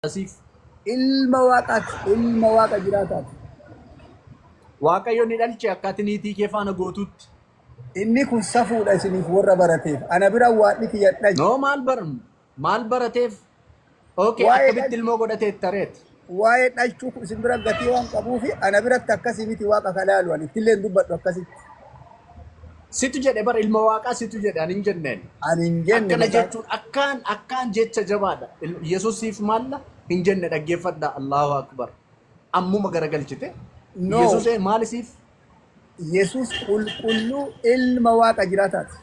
Siif? Ilma Waaqaati. Ilma Waaqa jiraataati. Waaqayyo ni dhalche akka ati niitii kee faana gootutti. Inni kun safuudha isiniif warra barateef. Ana bira Waaqni kiyya dhalche. No, maal bar maal barateef? Okay, Waa'ee akkamitti ilmoo godhateet tareet? Waa'ee dhalchuu kun isin bira gatii waan qabuufi ana biratti akkasii miti Waaqa kalaalu ani ittillee hin dubbadhu akkasitti. Situ jedhe bara, ilma Waaqaa situ jedhe, ani hin jenneen. Ani hin jenne. Akkana Maqaa jechuun akkaan jecha jabaadha. Yesuus siif maalla hin jenne, dhaggeeffadha. Allahu akbar. Ammuma garagalchite. No. Yesuus maali siif? Yesuus qulqulluu ilma Waaqa jiraataati.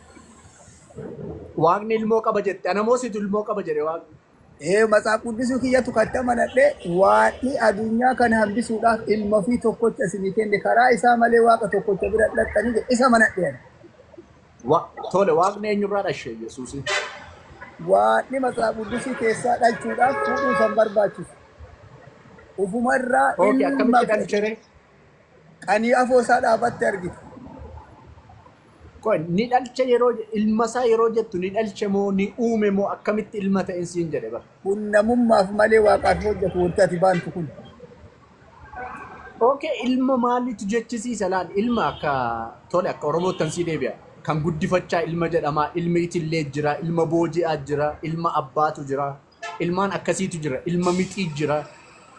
Waaqni ilmoo qaba jette. Ana moo situ ilmoo qaba jedhe Waaqni? Ee, Matsaaf Quddisuu kiyyatu katti amanadhe, Waaqni addunyaa kana hambisuudhaaf ilma ofii tokkocha isinii kenne, karaa isaa malee Waaqa tokkocha bira dhaqxanii jedhe, isa amanadhe ani. Tole, Waaqni eenyurraa dhashe Yesuusin? Waaqni Matsaaf Quddisuu keessaa dhalchuudhaaf fuudhuu san barbaachisu. Ufumarraa Okay, ilma akkamitti dhalchere? Qanii afoo isaa dhaabatte argite. Ni dhalche yeroo ilma isaa yeroo jettu, ni dhalche moo ni uume moo akkamitti ilma ta'e siin jedhe bara. Kun namummaaf malee Waaqaaf hojjetu wanti ati baantu kun. Okay, ilma maalitu jechisiisa laal? Ilma akka, tole, akka Oromootti sii deebi'a. Kan guddifachaa ilma jedhama, ilmi itillee jira, ilma booji'aa jira, ilma abbaatu jira, ilmaan akkasiitu jira, ilma mixii jira,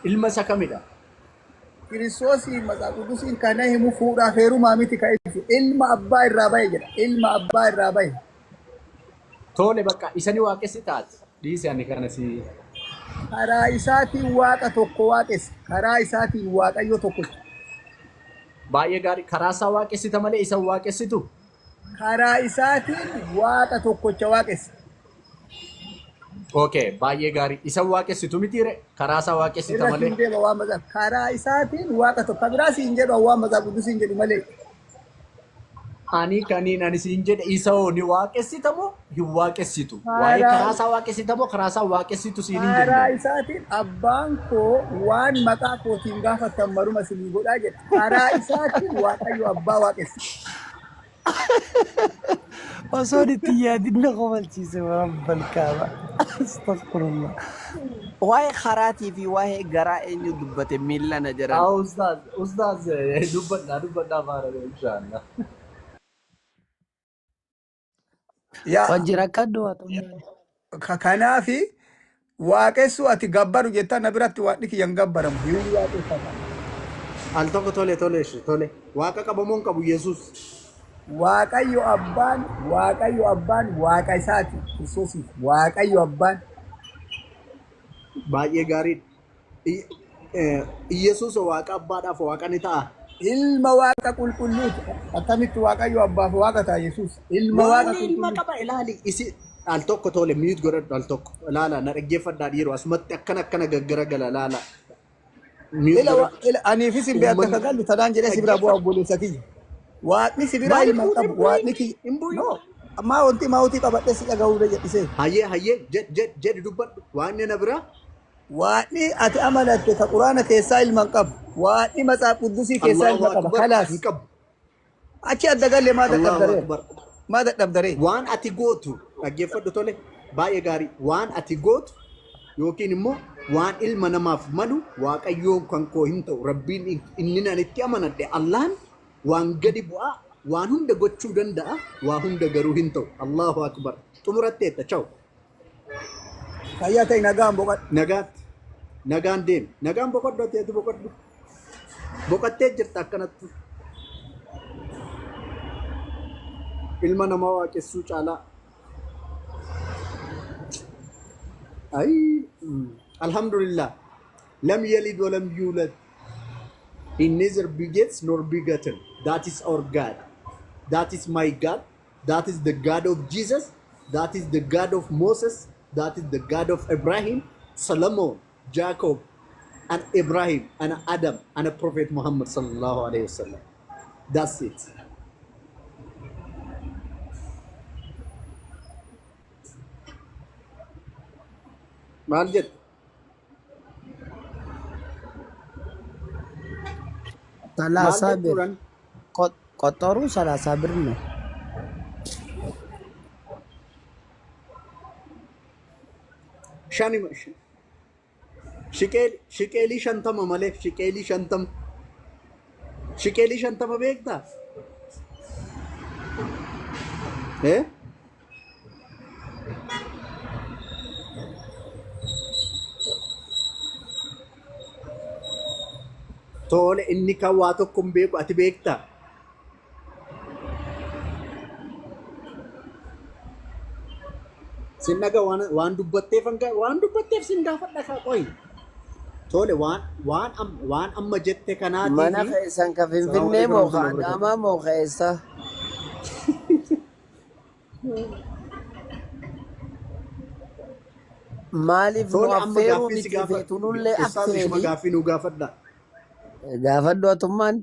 ilma isa kamidha? Kiristoosii Matsaaf Quddusiin kana himu fuudhaaf heerumaa miti ka ibsu. Ilma abbaa irraa bahe jedha. Ilma abbaa irraa bahe. Tole, bakka isani waaqessi taate. Dhiisi ani kana si. Karaa isaatiin Waaqa tokko waaqessa. Karaa isaatiin Waaqayyo tokkocha. Baay'ee gaarii, karaa isaa waaqessita malee isa waaqessitu. Karaa isaatiin Waaqa tokkocha waaqessa. Okay, baay'ee gaarii. Isa waaqessitu mitiire, karaa isaa waaqessita Irra malee. siin deema waan matsaaf. Karaa isaatiin Waaqa tokko. Ka biraa siin jedhu, waan Matsaaf Quddusiin jedhu malee. Ani kaniin ani siin jedhe, isa hoo ni waaqessita moo hin waaqessitu? Waa'ee karaa isaa waaqessita moo karaa isaa waaqessitu siin hin Karaa jenne. isaatiin abbaan koo waan maqaa kootiin gaafattan maruma isinii godhaa jedha. Karaa isaatiin Waaqayyo abbaa waaqessa. Osoon itti yaadin na komalchiise, rabbal kaaba. Astaghfirullah. Waa'ee karaatii fi waa'ee garaa eenyu dubbate miilla na jedhan. Haa ustaaz, ustaaz, dubbadhaa, dubbadhaa faara, inshallah. Yaa Wajji rakkadhu haa ta'u. Kanaafi waaqessuu ati gabbaru jettaa, na biratti Waaqni kiyya hin gabbaramu. Hin waaqeffata. Al tokko, tole, tole, ishi, tole. Waaqa qabamoo hin qabu Yesuus? Waaqayyo abbaan, Waaqayyo abbaan Waaqa isaati. Kiristoosiif Waaqayyo abbaan. Baay'ee gaariidha. Yesuus Waaqa abbaadhaaf Waaqa ni ta'a. Ilma Waaqa qulqulluuti. Akkamitti Waaqayyo abbaaf Waaqa ta'a Yesuus? Ilma Waaqa Waaqni ilma qulqulluu. qaba, ilaali isi al tokko, tole, mute godhadhu al tokko, ilaala, na dhaggeeffadhaa dhiiroo, asumatti akkana akkana gaggaragala, ilaala, mute Ila godhadhu. ila aniifis hin beekta Uummanni ka gallu tanaan jedhee si biraa bu'aa, dhaggeeffadhu. obboleessa kiyya. Waaqni si biraa Maaliif ilma hin buute? qabu. Hin bu'in. Waaqni kiyya. Hin bu'in. No. Ammaa wanti maawutii qabadhee si dhaga'uu jedhisee. Hayyee, hayyee, jedh jedh jedhi, dubbadhu, Waaqni na biraa. Waaqni ati amanatte ka Quraana keessaa ilma hin qabu. Waaqni Matsaaf Quddusii keessaa Allahu ilma qaba. akbar. Kalaas. Hin qabu. Achi adda galle, maa Allahu dadhabdaree? akbar. Maa dadhabdaree? Waan ati gootu dhaggeeffadhu, tole, baay'ee gaarii, waan ati gootu yookiin immoo waan ilma namaaf malu Waaqayyoon kan koo hin ta'u. Rabbiin inni nan itti amanadhe Allahan waan gadi bu'aa, waan hunda gochuu danda'a, waa hunda garuu hin ta'u. Allahu akbar, xumuratteetta, chaw. Fayyaa ta'e, nagaan boqadhu. Nagaatti, nagaan deemi, nagaan boqodhu, ati ati boqodhu, boqottee jirta. Akkanatti ilma namaa waaqessuu caalaa. Ay, alhamdulillah. Lam yalid wa lam yulad. He neither begets nor begotten. That is our God. That is my God. That is the God of Jesus. That is the God of Moses. That is the God of Ibrahim, Solomon, Jacob, and Ibrahim, and Adam, and Prophet Muhammad sallallahu alaihi wasallam. That's it. Maal jedhu? Maal ሰላሳ ብር jechuudhaan? ቆጠሩ፣ 30 ብር ነው። Shani. Shiqeelii 50 malee shiqeelii 50. Shiqeelii 50 beektaa? Eh? Tole inni kan waa tokko hin beeku ati beektaa? Sin dhaga waan dubbatteef waan dubbatteef sin gaafadha kaa qoyi. Tole waan amma jette kanaatii Mana fi keessan ka Salaamu Finfinnee alaikum moo ka warahmatullahi wabarakatuh. Adaamaa moo ka eessa? Maaliif nu Tole amma affeeruu gaaffii si miti gaafadha. feetunullee Ustaaz ishuma affeeri. gaaffii nu gaafadha. Gaafadhu atummaan.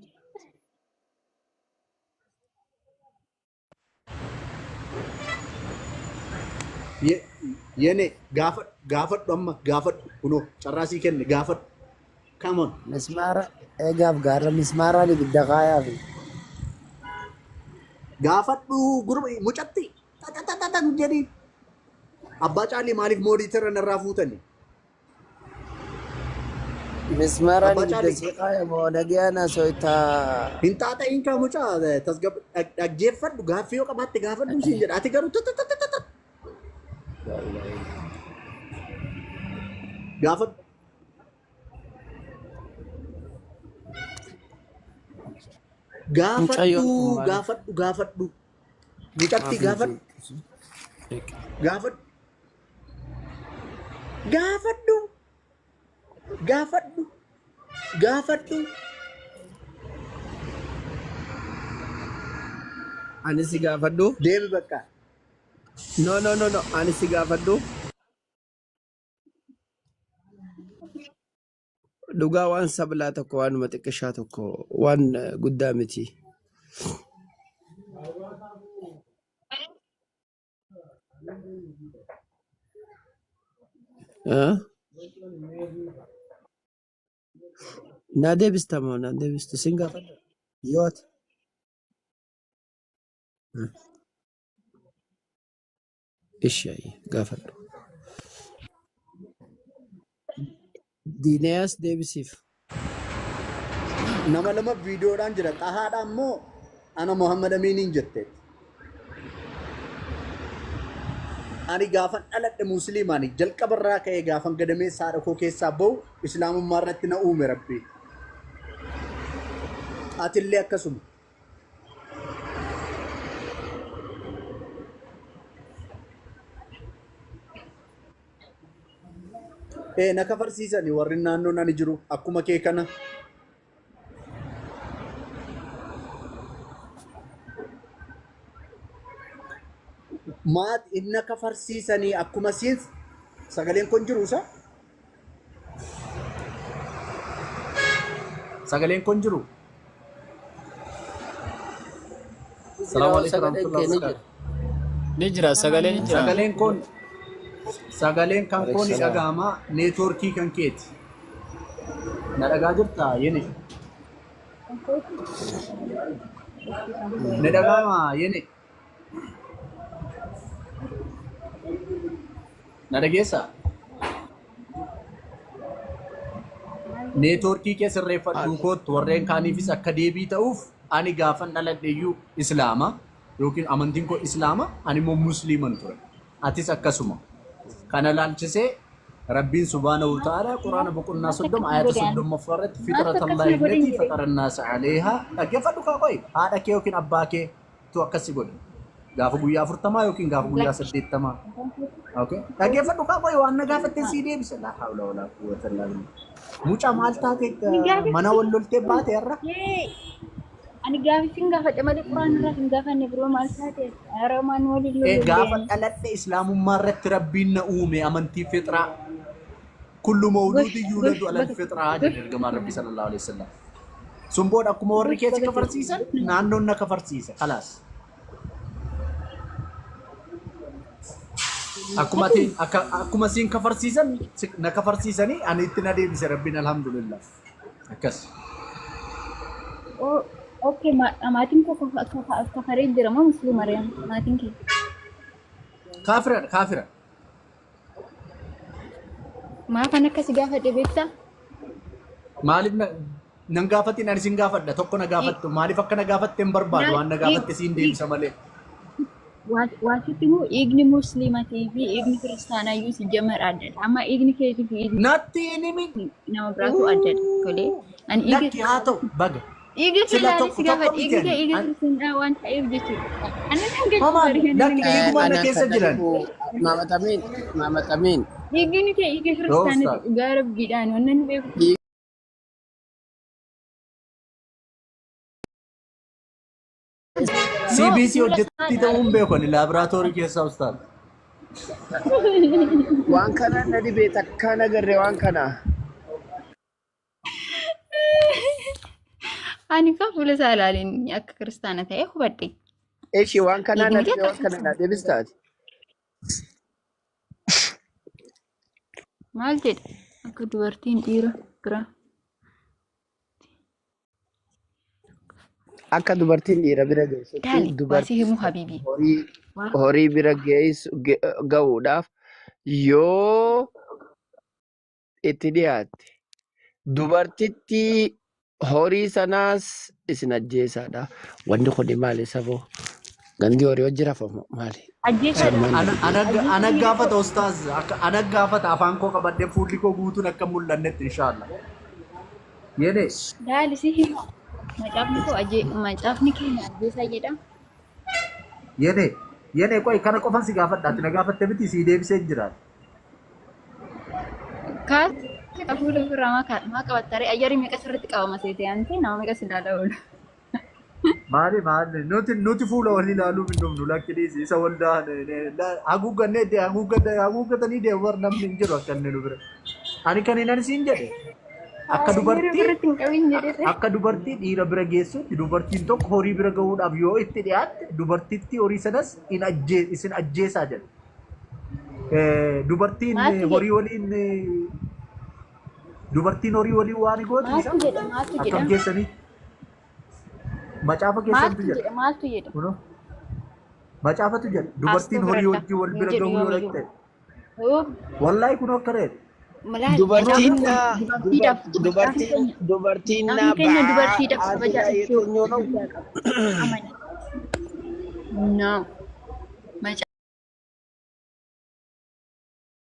Yene gaafadhu amma gaafadhu kunoo carraa sii kenne gaafadhu. Come on. Mismaara eegaaf gaarra mismaaraan ibidda kaayaafi. Gaafadhu gurba mucatti tatatatan jedhi. Abbaa caalii maaliif mooditara narraa fuutani? Mismaaraan Abbaa ibidda caalii sii kaaya moo nagayaan haasoftaa? hin xaaxa'iin kaa mucaa tasgab dhaggeeffadhu gaaffii yoo qabaatte gaafadhu siin jedha. Ati garuu tatatatan gaafadhu. Mucayyoon Gaafadhu kun maaliif gaafadhu gaafadhu. Mucatti maaf hin gaafadhu jeeqxu? gaafadhu gaafadhu gaafadhu gaafadhu. Ani si gaafadhu? Deemi bakka. No no no no ani si gaafadhu. Dhugaa waan sablaa tokko waanuma xiqqishaa tokko waan guddaa miti. Eh? Naa deebista moo naa deebistu sin gaafadha? Yoo ati. Ishi ayyi gaafadhu. Diinayaas deebisiif. Nama lama viidiyoodhaan jira. Xahaadhaan immoo ana Muhammad Amiiniin jette. Ani gaafan dhaladhe musliimaani jalqabarraa ka'ee gaafan gadameessa haadha koo keessaa bahu islaamummaa irratti na uume rabbi. Atillee akkasuma. Ee na kafarsiisani warri naannoon ani jiru akkuma kee kana. Maat inni kafarsiisanii akkuma siin sagaleen kun jiru isa? Sagaleen kun jiru. Jira Salaamu alaikum sagaleen warahmatullahi kee ni wabarakatuh. jira. Ni jira sagaleen ni jira. Sagaleen kan koo ni Waalaikum salaam. dhaga'ama neetwoorkii kan keeti. Na dhagaa jirtaa yene? Ni dhaga'ama yene? Na dhageessaa? Neetwoorkii kee sirreeffadhuu kootu warreen kaaniifis akka deebii ta'uuf ani gaafan dhaladhe iyyuu islaama yookiin amantiin koo islaama ani immoo musliiman ture. Atis akkasuma. Kana laalchisee Rabbiin subhaanahu wa ta'ala quraana boqonnaa 30 ayata 30ffaa irratti fixrata Allaahi allatii faxara annaasa aleehaa dhaggeeffadhu kaa qoyi haadha kee yookiin abbaa kee tu akkasi godhe gaafa guyyaa 40 yookiin gaafa guyyaa 80. Okay. Dhaggeeffadhu kaa qoyi waan na gaafatte sii deebisa. Laa hawla walaa quwwata illaa billah. Mucaa maal taate mana wal loltee baate har'a? Ani gaafii sin gaafadhe malee quraan irraa hin gaafanne biroo maal taate Aramaan waliin loluu Gaafa deemu. dhaladhe islaamummaa irratti rabbiin na uume amantii fixraa. Kullu Gosh mawluudin gosh yuuladu alal baga fixraa gosh jedhe ergamaan rabbii sallallahu alaihi wasallam. Sun booda akkuma warri gosh kee si baga kafarsiisan naannoon na kafarsiise. Kalaas. Akkuma Ati ati akka akkuma siin kafarsiisan na kafarsiisanii ani itti na deebise rabbiin alhamdulillah. Akkas. Okay maatiin koo kafaree jira moo musliima ree maatiin kee? Kaafira kaafira. Maafan akkasi gaafadhe beektaa? Maaliif nan gaafatin ani sin gaafadha tokko na gaafattu maaliif akka na gaafatte hin barbaadu waan na gaafatte siin deebisa malee. Waasitti immoo dhiigni musliimatii fi dhiigni kiristaanaayyuu si jamar addadha. Amma dhiigni keetii fi dhiigni Natti hin himin. nama biraatu addadha. Tolee. Ani dhiiga Lakki haa ta'u baga. dhiiga kee Sila ilaalee tokko si tokko gaafadhe. miti Dhiigni kee ani. dhiiga kiristaanaa waan ta'eef jechuudha. Ani nan galchu Homaa bari lakki dhiiguma na Ana keessa kana jiran. dhibu Maamad Amiin Maamad Amiin Dhiigni kee dhiiga Yoo kiristaanaa ustaaz. dhugaa rabbiidhaan waan nan beeku. No, CBC fuula hojjetti isaa ta'uu hin beeku ani laaboraatoorii keessaa ustaaz. waan kana na dhibee takkaan agarre waan kana. Ani kan fuula isaa ilaaleen akka kiristaana ta'e hubadhe. Eshi waan kana na Dhiigni kee dhibee akka waan kana na kiristaana. deebistaati. Maal jedha? Akka dubartiin dhiira bira. Akka dubartiin dhiira bira geessutti Daali waasii dubartii himuu habiibii. horii Waa horii bira geessu ga'uudhaaf yoo itti dhiyaatte dubartitti horii sanaas isin ajjeesaadha. Wanni kun maali saboo? Gandi horii hojii rafamu maali? ajjeesaadha. Sammaan na dhibee. Ajjeesa Ana dhiira gaafata ustaaz akka ana gaafata afaan koo qabadhee fuulli koo guutuun akka mul'annetti inshaallah. Yene Daali si hima. Macaafni koo macaafni keenya ajjeesaa jedha. yene yene qoy kana qofan si gaafadha ati na gaafatte miti si deebisee hin jiraatu. Kaas fuula ofirraa maa qabatta ree ayyarii meeqa sirriitti qabama seete yaante nama meeqa si ilaalaa oolu. Maali maali nuti fuula wal ilaaluu hin dhumnu lakki dhiisi isa wal haguuggannee haguuggatanii deemu bar namni hin jiru akka inni nu bira. Ani kan hin ani siin jedhe akka Ayyarii dubartii ofirratti hin qabin jedhee. akka dubartii dhiira bira geessutti dubartiin tokko horii bira gahuudhaaf yoo itti dhiyaatte dubartittii horii sanas in isin ajjeesaa jedha. Dubartiin Maaltu horii jedha? waliin dubartiin horii waliin waan gootu isa Maaltu jedha? Maaltu akkam jedha? geessanii macaafa keessantu Maaltu jedha. jedha? Maaltu jedha? Kunoo macaafatu jedha dubartiin horii Astagfirullah. wajjin wal Hin bira jedhu gahuu yoo yoomiyyuu. dhaqxe Yoo wallaahi kunoo akka ta'e laal Dubartiin macaafni kun na dubartiidhaaf macaafni dubartiin keenya dubartiin na macaafni keenya ba'aa dubartiidhaaf kabajaa aadaa iddoo yetenyo ነው. guddaa qaba. Amani. No.